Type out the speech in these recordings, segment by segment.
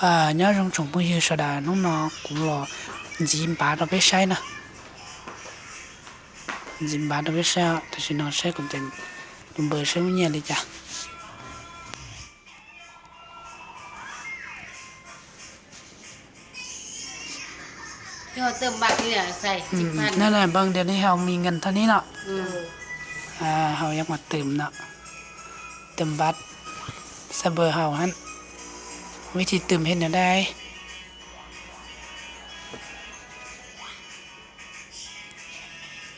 Ờ, nhớ trong chồng bao nhiêu sao đà nóng nó cũng lo dìm bá đâu biết sai nè. Dìm bá đâu biết sao, thì xin nó sẽ cũng tìm đồng bờ sẽ mới nhẹ đi chả. ເຮົາເຕີມບັດນີ້ແຫຼະ ໃສ່ ອືມ ສິບພັນ ນັ້ນແຫຼະ ເບິ່ງ ດຽວນີ້ເຮົາມີເງິນເທົ່ານີ້ເນາະ ອືມ ອ່າ ເຮົາຢາກມາຕື່ມເນາະ ຕື່ມບັດ ໃສ່ເບີເຮົາຫັ້ນ ວິທີຕື່ມເຮັດແນວໃດ?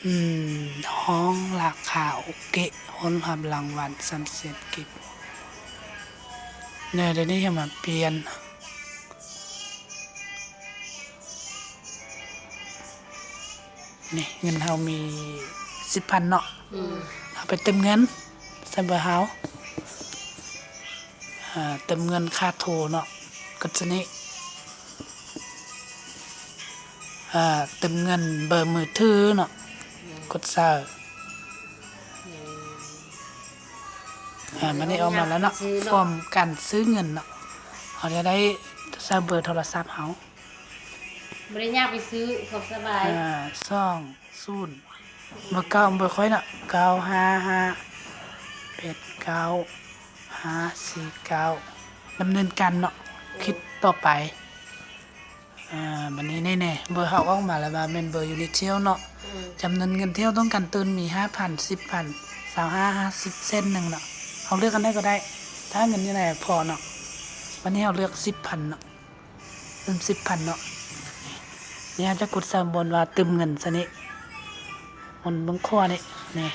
ອືມ ຮ້ອງລາຄາໂອເກະ ຜົນຮັບລາງວັນສາມແສນກີບ ແນວດຽວນີ້ເຮົາມາປ່ຽນ ນີ້ເງິນເຮົາມີສິບພັນເນາະ ອືມ ເຮົາໄປເຕີມເງິນໃສ່ເບີເຮົາ ເຕີມເງິນຄ່າໂທເນາະ ກົດໂຕນີ້ ເອີ ເຕີມເງິນເບີມືຖືເນາະ ອືມ ກົດໃສ່ ອືມ ບາດນີ້ອອກມາແລ້ວເນາະ ຟອມການຊື້ເງິນເນາະ ເຮົາຈະໄດ້ໃສ່ເບີໂທລະສັບເຮົາ ບໍ່ໄດ້ຍາກໄປຊື້ ຄວາມສະບາຍ ເອີ ສອງ ສູນ ເບີເກົ້າ ເບີຂ້ອຍເນາະ ເກົ້າຫ້າຫ້າ ແປດເກົ້າ ຫ້າສີ່ເກົ້າ ດຳເນີນການເນາະ ຄລິກຕໍ່ໄປ ອ່າ ບາດນີ້ແນ່ໆ ເບີເຮົາອອກມາແລ້ວວ່າແມ່ນເບີຢູນິດທ່ຽວເນາະ ອືມ ຈຳນວນເງິນທີ່ເຮົາຕ້ອງການຕື່ມມີຫ້າພັນ ສິບພັນ ຊາວຫ້າ ຫ້າສິບ ແສນໜຶ່ງເນາະ ເຮົາເລືອກອັນໃດກໍໄດ້ ຖ້າເງິນຢູ່ໃນພໍເນາະ ບາດນີ້ເຮົາເລືອກສິບພັນເນາະ ຕື່ມສິບພັນເນາະ ນີ້ເຮົາຈະກົດໃສ່ບ່ອນວ່າຕື່ມເງິນຊະນີ້ ບ່ອນເບື້ອງຂວານີ້ ນີ້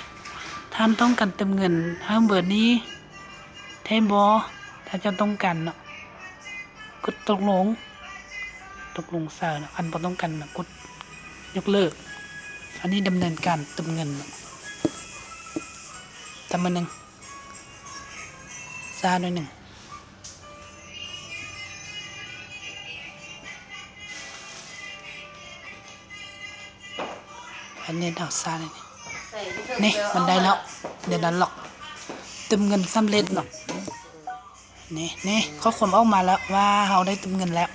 ທ່ານຕ້ອງການຕື່ມເງິນໃຫ້ເບີນີ້ແທ້ບໍ່? ຖ້າເຈົ້າຕ້ອງການເນາະ ກົດຕົກລົງ ຕົກລົງໃສ່ເນາະ ຄັນບໍ່ຕ້ອງການເນາະ ກົດຍົກເລີກ ອັນນີ້ດຳເນີນການຕື່ມເງິນເນາະ ຕາມມື້ໜຶ່ງ ຊ້າໜ້ອຍໜຶ່ງ ອັນນີ້ເຮົາຊ້າໜ້ອຍໜຶ່ງ ນີ້ມັນໄດ້ແລ້ວ ດຽວນັ້ນລອກ ຕື່ມເງິນສຳເລັດເນາະ ນີ້ ນີ້ ຂໍ້ຄວາມອອກມາແລ້ວວ່າເຮົາໄດ້ຕື່ມເງິນແລ້ວ